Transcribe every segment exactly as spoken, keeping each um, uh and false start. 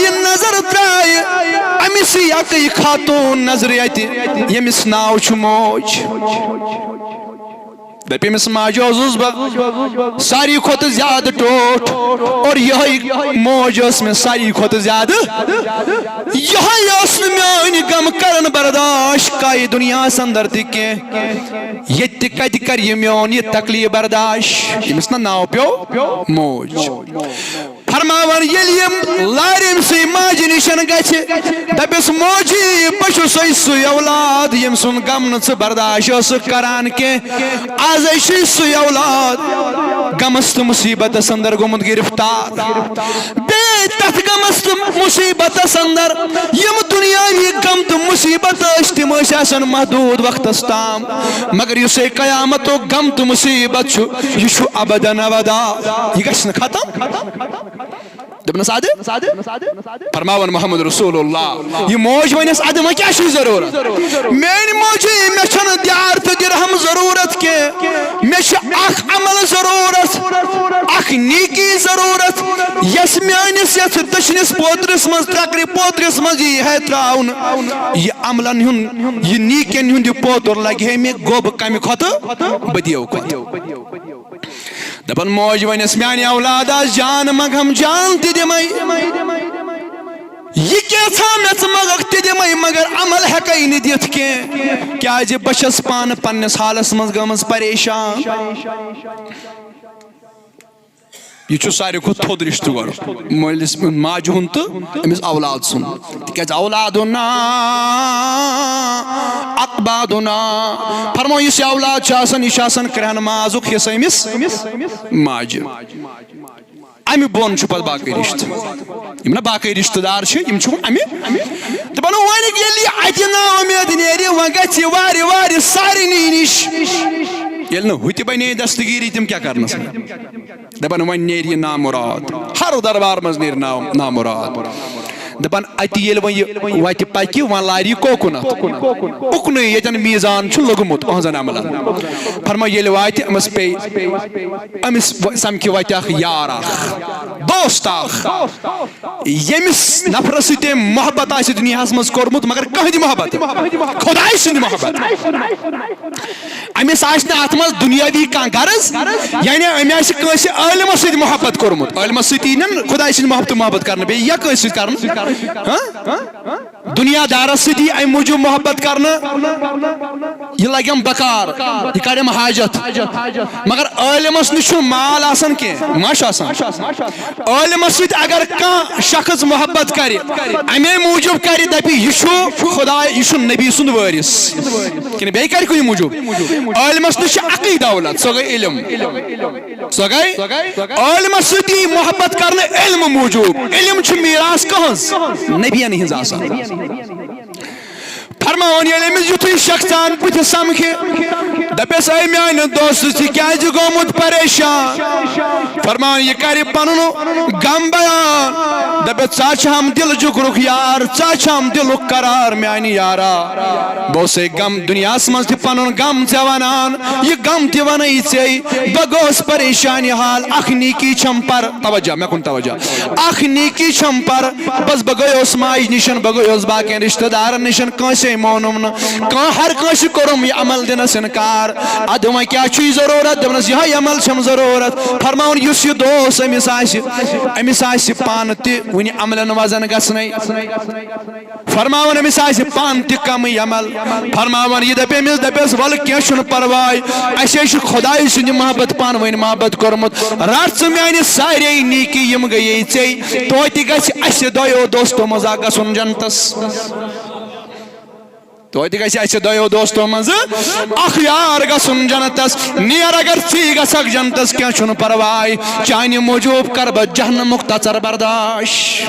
ییٚلہِ نظر ترٛایہِ أمِسٕے اَکٕے خاتوٗن نظرِ اَتہِ، ییٚمِس ناو چھُ موج۔ دَپہِ أمِس ماجہِ اوسُس بہٕ ساروی کھۄتہٕ زیادٕ ٹوٹھ، اور یِہوٚے موج ٲس مےٚ ساروی کھۄتہٕ زیادٕ۔ یِہوٚے ٲس نہٕ میٛٲنۍ غم کران برداش، کایہِ دُنیاہَس اندر تہِ کینٛہہ۔ ییٚتہِ تہِ کَتہِ کَرِ یہِ میون یہِ تکلیٖف برداش؟ ییٚمِس نہ ناو پیوٚو موج۔ فرماوان، ییٚلہِ یِم لارِ أمۍ سٕے ماجہِ نِشن گژھِ، دَپٮ۪س، موجی، بہٕ چھُسَے سُے اولاد، ییٚمۍ سُنٛد غم نہٕ ژٕ برداش ٲسٕکھ کران کینٛہہ۔ آزَے چھُے سُے اولاد، غمس تہٕ مُصیٖبتس اندر گوٚمُت گرفتار۔ بیٚیہِ تتھ غمس تہٕ مُصیٖبتس اندر، یِم دُنیاوی غم تہٕ مُصیٖبت ٲسۍ، تِم ٲسۍ آسان محدوٗد وقتس تام، مگر یُس ہے قیامتُک غم تہٕ مُصیٖبت چھُ، یہِ چھُ ابداً ابدا، یہِ گژھِ نہٕ ختم۔ دوٚپنَس، اَدٕ؟ فرماوان محمد رسول اللہ، یہِ موج وَنٮ۪س، اَدٕ وۄنۍ کیٛاہ چھُے ضروٗرت؟ میٛانہِ موجی، مےٚ چھَنہٕ دیار تہٕ درہم ضروٗرت کینٛہہ، مےٚ چھُ اکھ عمل ضروٗرت، اکھ نیکی ضروٗرت، یۄس میٛٲنِس یَتھ دٔچھنِس پوترِس منٛز، ترٛکرِ پوترِس منٛز یی ہے ترٛاونہٕ۔ یہِ عملن ہُنٛد، یہِ نیٖکٮ۪ن ہُنٛد یہِ پوتُر لگہِ ہے مےٚ گوٚب کمہِ کھۄتہٕ، بدیو کھۄتہٕ۔ دپان موج ونٮ۪س، میانہِ اولاد آس جان منٛگہم، جان تہِ دِمے۔ یہِ کینٛژھا مےٚ ژٕ منٛگکھ تہِ دِمے، مگر عمل ہٮ۪کے نہٕ دِتھ کینٛہہ، کیازِ بہٕ چھَس پانہٕ پننِس حالس منٛز گٔمٕژ پریشان۔ یہِ چھُ ساروی کھۄتہٕ تھوٚد رِشتہٕ گۄڈٕ، مٲلِس، ماجہِ ہُنٛد تہٕ أمِس اولاد سُنٛد۔ تِکیٛازِ اولادنا اقبادنا۔ فرماو، یُس یہِ اولاد چھُ آسان، یہِ چھُ آسان کرٛہن مازُک حصہٕ أمِس ماجہِ۔ اَمہِ بۄن چھُ پتہٕ باقٕے رِشتہٕ۔ یِم نہ باقٕے رِشتہٕ دار چھِ، یِم چھِ وۄنۍ اَمہِ۔ دَپان، وۄنۍ ییٚلہِ یہِ اَتہِ نا اُمید نیرِ، وۄنۍ گژھِ یہِ وارِ وارِ سارنٕے نِش۔ ییٚلہِ نہٕ ہُہ تہِ بنے دستگیٖری، تِم کیٛاہ کرنس؟ دپان، وۄنۍ نیرِ یہِ نامراد، ہر دربار منٛز نیرِ نام-، نامراد۔ دپان، اتہِ ییٚلہِ وۄنۍ یہِ وتہِ پکہِ، وۄنۍ لارِ یہِ کوکُنتھ، اُکنُے ییٚتٮ۪ن میٖزان چھُ لوٚگمُت أہنٛزن عملن۔ فرماو، ییٚلہِ واتہِ أمِس پیٚیہِ، أمِس سمکھِ وتہِ اکھ یار اکھ، دوست اکھ، ییٚمِس نفرس سۭتۍ تٔمۍ محبت آسہِ دُنیاہس منٛز کوٚرمُت، مگر کٕہٕنۍ محبت، خداے سٕنٛدِ محبت۔ أمِس آسہِ نہٕ اَتھ منٛز دُنیٲوی کانٛہہ غرض، یعنی أمۍ آسہِ کٲنٛسہِ عٲلمَس سۭتۍ محبت کوٚرمُت۔ عٲلمَس سۭتۍ یی نہٕ خۄداے سٕنٛز محبت محبت کرنہٕ، بیٚیہِ یا کٲنٛسہِ سۭتۍ کرنہٕ؟ ہاں؟ دُنیا دارَس سۭتۍ یی اَمہِ موٗجوٗب محبت کرنہٕ، یہِ لگٮ۪م بکار، یہِ کرٮ۪م حاجت۔ مگر عٲلمَس نِش چھُنہٕ مال آسان کینٛہہ، ما چھُ آسان؟ عٲلمَس سۭتۍ اگر کانٛہہ شخص محبت کرِ، اَمے موٗجوٗب کرِ، دَپہِ، یہِ چھُ خۄداے، یہِ چھُ نبی سُنٛد وٲرِث۔ کِنہٕ بیٚیہِ کَرِ کُنہِ موٗجوٗب؟ عٲلمَس نِش چھِ اَکٕے دولت، سۄ گٔے علم۔ سۄ گٔے عٲلمَس سۭتی محبت کرنہٕ علمہٕ موٗجوٗب۔ علم چھُ میٖراث کٕہٕنٛز؟ نبیَن ہٕنٛز آسان۔ فرماوان، ییٚلہِ أمِس یُتھُے شخصان بُتھِ سمکھِ، دَپٮ۪س، اے میٛانہِ دوستہٕ، ژٕ کیٛازِ گوٚمُت پریشان؟ فرماوان، یہِ کَرِ پَنُن غم بیان۔ دَپٮ۪س، ژٕ چھَم دِل جُگرُک یار، ژٕ چھَم دِلُک قرار میٛانہِ یارا۔ بہٕ اوسَے غم دُنیاہَس منٛز تہِ پَنُن غم ژےٚ وَنان، یہِ غم تہِ وَنَے ژےٚ۔ بہٕ گوس پریشانہِ حال، اکھ نیکی چھم پر، توجہ، مےٚ کُن توجہ۔ اکھ نیکی چھم پر، بس بہٕ گٔیوس ماجہِ نِشن، بہٕ گٔیوس باقین رشتہٕ دارن نِشن، کٲنٛسے مونُم نہٕ، کانٛہہ، ہر کٲنٛسہِ کوٚرُم یہِ عمل دِنس انکار۔ ادٕ وۄنۍ کیٛاہ چھُے ضروٗرت؟ دوٚپنس، یِہوٚے عمل چھم ضروٗرت۔ فرماوُن، یُس یہِ دوس أمِس آسہِ، أمِس آسہِ پانہٕ تہِ وُنہِ عملن وزن گژھنَے۔ فرماوان أمِس آسہِ پانہٕ تہِ کمٕے عمل۔ فرماوان یہِ دَپہِ أمِس، دَپٮ۪س، وَلہٕ کینٛہہ چھُنہٕ پرواے، اَسہِ ہے چھُ خۄداے سٕنٛدِ محبت پانہٕ ؤنۍ محبت کوٚرمُت۔ رَٹ ژٕ میٛانہِ سارے نیٖکی، یِم گٔیے ژےٚ۔ توتہِ گژھِ اَسہِ دۄیو دوستو منٛز اکھ گژھُن جنتس۔ توتہِ گژھِ اَسہِ دۄیو دوستو منٛز اکھ یار گژھُن جنتس۔ نیر اگر ژٕے گژھکھ جنتس، کینٛہہ چھُنہٕ پرواے، چانہِ موٗجوٗب کرٕ بہٕ جہنمُک تژر برداش۔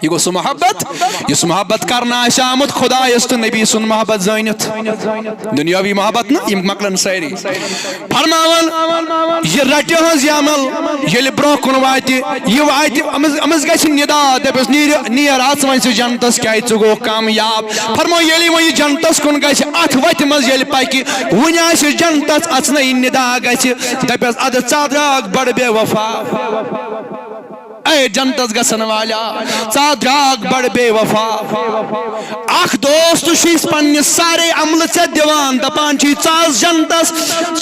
یہِ گوٚو سُہ محبت، یُس محبت کرنہٕ آسہِ آمُت خۄدایَس تہٕ نبی سُنٛد محبت زٲنِتھ۔ دُنیاوی محبت نہٕ، یِم مۄکلن سٲری۔ فرماوان، یہِ رٹہِ ہٕنٛز یہِ عمل، ییٚلہِ برٛونٛہہ کُن واتہِ، یہِ واتہِ، أمِس، أمِس گژھِ نِدا، دَپٮ۪س، "نیٖرِ، نیر اَژ وۄنۍ ژٕ جنتَس، کیٛازِ ژٕ گوٚو کامیاب؟" فرماو، ییٚلہِ وۄنۍ یہِ جنتَس کُن گژھِ، اَتھ وَتہِ منٛز ییٚلہِ پَکہِ، وُنہِ آسہِ جنتَس اَژنَے نِدا گژھِ، دَپٮ۪س، "اَدٕ ژٕ درٛاکھ بڑٕ بے وفا۔" اے جنتس گژھن والا، ژا درٛاکھ بڑ بے وفا۔ اکھ دوست چھُے پننہِ سارے عملہٕ ژےٚ دِوان، دپان چھُے، ژٕ آس جنتس،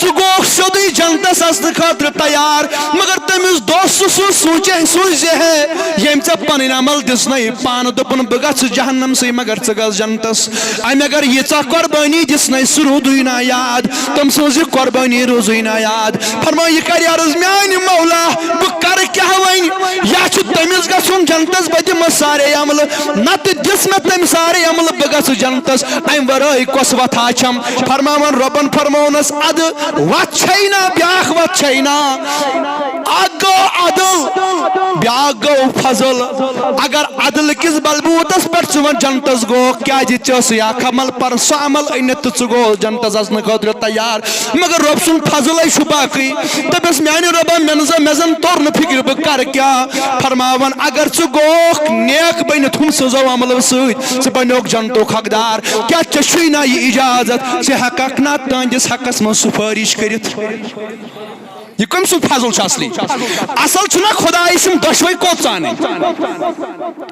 ژٕ گوکھ سیوٚدُے جنتس اژنہٕ خٲطرٕ تیار۔ مگر تٔمِس دوستہٕ سُنٛد سونٛچے سوٗنٛچ زِ ہے، ییٚمۍ ژےٚ پنٕنۍ عمل دِژنَے، پانہٕ دوٚپُن بہٕ گژھٕ جہنمسٕے، مگر ژٕ گژھ جنتس۔ أمۍ اگر ییٖژاہ قۄربٲنی دِژنَے، سُہ روٗدُے نہ یاد، تٔمۍ سٕنٛز یہِ قۄربٲنی روٗزٕے نہ یاد۔ فرمٲو، یہِ کرِ عرض، میانہِ مولا، بہٕ کرٕ کیٛاہ وۄنۍ؟ یا چھُ تٔمِس گژھُن جنتس، بہٕ دِمس سارے عملہٕ، نتہٕ دِژ مےٚ تٔمۍ سارے عملہٕ، بہٕ گژھٕ جنتس، امہِ ورٲے کۄس وتھا چھم؟ فرماوان رۄبن فرموونس، ادٕ وتھ چھے نا، بیاکھ وتھ چھے نا۔ اکھ گوٚو عدل، بیاکھ گوٚو فضل۔ اگر عدل کِس بلبوتس پٮ۪ٹھ ژٕ وۄنۍ جنتس گوکھ، کیازِ ژےٚ ٲسٕے اکھ عمل پر سُہ عمل أنِتھ تہٕ ژٕ گوٚو جنتس اژنہٕ خٲطرٕ تیار۔ مگر رۄب سُنٛد فضلے چھُ باقٕے۔ دَپٮ۪س، میانہِ رۄبا، مےٚ نہٕ زن، مےٚ زن توٚر نہٕ فِکرِ، بہٕ کرٕ کیٛاہ؟ فرماوان، اگر ژٕ گوکھ نیک بٔنِتھ ہُم سٕنٛزو عملو سۭتۍ، ژٕ بنیوکھ جنتُک حقدار۔ کیٛاہ ژےٚ چھُے نا یہِ اجازت؟ ژٕ ہٮ۪ککھ نا تہنٛدِس حقس منٛز سُفٲرِش کٔرِتھ؟ یہِ کٔمۍ سُنٛد فضل چھُ اصلی؟ اصل چھُنہ خدایہِ سٕنٛدۍ دۄشوے کوٚت ژانٕنۍ۔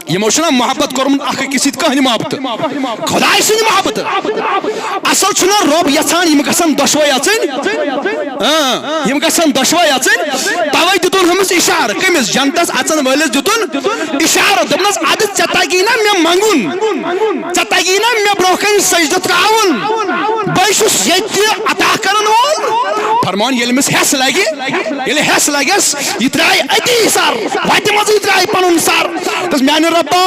یِمو چھُنہ محبت کوٚرمُت اکھ أکِس سۭتۍ، کٕہٕنۍ محبت؟ خدایہِ سٕنٛدۍ محبت۔ اصل چھُنہ رۄب یژھان یِم گژھن دۄشوے اژٕنۍ؟ اۭں، یِم گژھن دۄشوے اژٕنۍ۔ توے دیُتُن ہُمِس اشارٕ، کٔمِس؟ جنتس اژن وٲلِس دیُتُن اشارٕ، دوٚپنس، ادٕ ژےٚ تگی نا مےٚ منٛگُن؟ ژےٚ تگی نا مےٚ برونٛہہ کنہِ سجدٕ ترٛاوُن؟ بہٕ چھُس ییٚتہِ عطا کرن وول۔ فرمان، ییٚلہِ أمِس ہٮ۪س لگہِ، ییٚلہِ ہٮ۪س لگٮ۪س، یہِ ترٛایہِ أتی سر، وتہِ منٛزٕے ترٛایہِ پنُن سر۔ دوٚپُس، میانہِ رۄبا،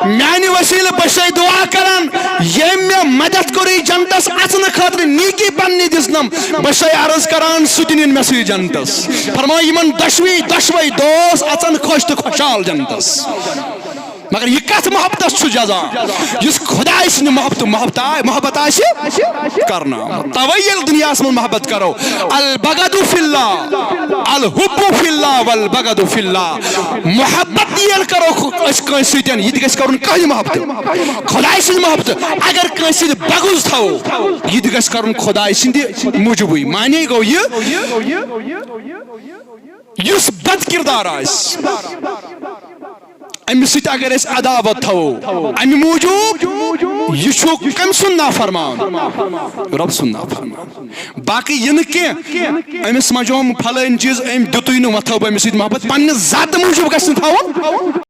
میانہِ وسیلہٕ بہٕ چھسے دعا کران، ییٚمۍ مےٚ مدد کوٚرُے جنتس اژنہٕ خٲطرٕ، نیکی پننہِ دِژنم، بہٕ چھسے عرض کران، سُہ تہِ نِن مےٚ سۭتۍ جنتس۔ فرماو، یِمن دۄشوٕے، دۄشوے دوس اژن خۄش تہٕ خۄشحال جنتس۔ مگر یہِ کتھ محبتس چھُ جزا؟ یُس خدایہِ سٕنٛدِ محبتہٕ محبت آ-، محبت آسہِ کرنہٕ آمُت۔ توے ییٚلہِ دُنیاہس منٛز محبت کرو، البغض فی اللہ، الحب فی اللہ والبغض فی اللہ۔ محبت ییٚلہِ کرو خ-، أسۍ کٲنٛسہِ سۭتۍ، یہِ تہِ گژھِ کرُن کٕہٕنۍ محبتہٕ، خدایہِ سٕنٛدِ محبتہٕ۔ اگر کٲنٛسہِ سۭتۍ بغض تھاوو، یہِ تہِ گژھِ کرُن خدایہِ سٕنٛدِ موٗجوٗبٕے۔ معنی گوٚو یہِ، یُس بد کردار آسہِ، أمِس سۭتۍ اگر أسۍ عداوت تھاوو، امہِ موٗجوٗب یہِ چھُ کٔمۍ سُنٛد نافرمان؟ رۄب سُنٛد نافرمان۔ باقٕے یہِ نہٕ کینٛہہ، أمِس منٛز چھُ یِم فلٲنۍ چیٖز، أمۍ دیُتُے نہٕ، وۄنۍ تھاوٕ بہٕ أمِس سۭتۍ محبت، پننہِ ذاتہٕ موٗجوٗب گژھِ نہٕ تھاوُن۔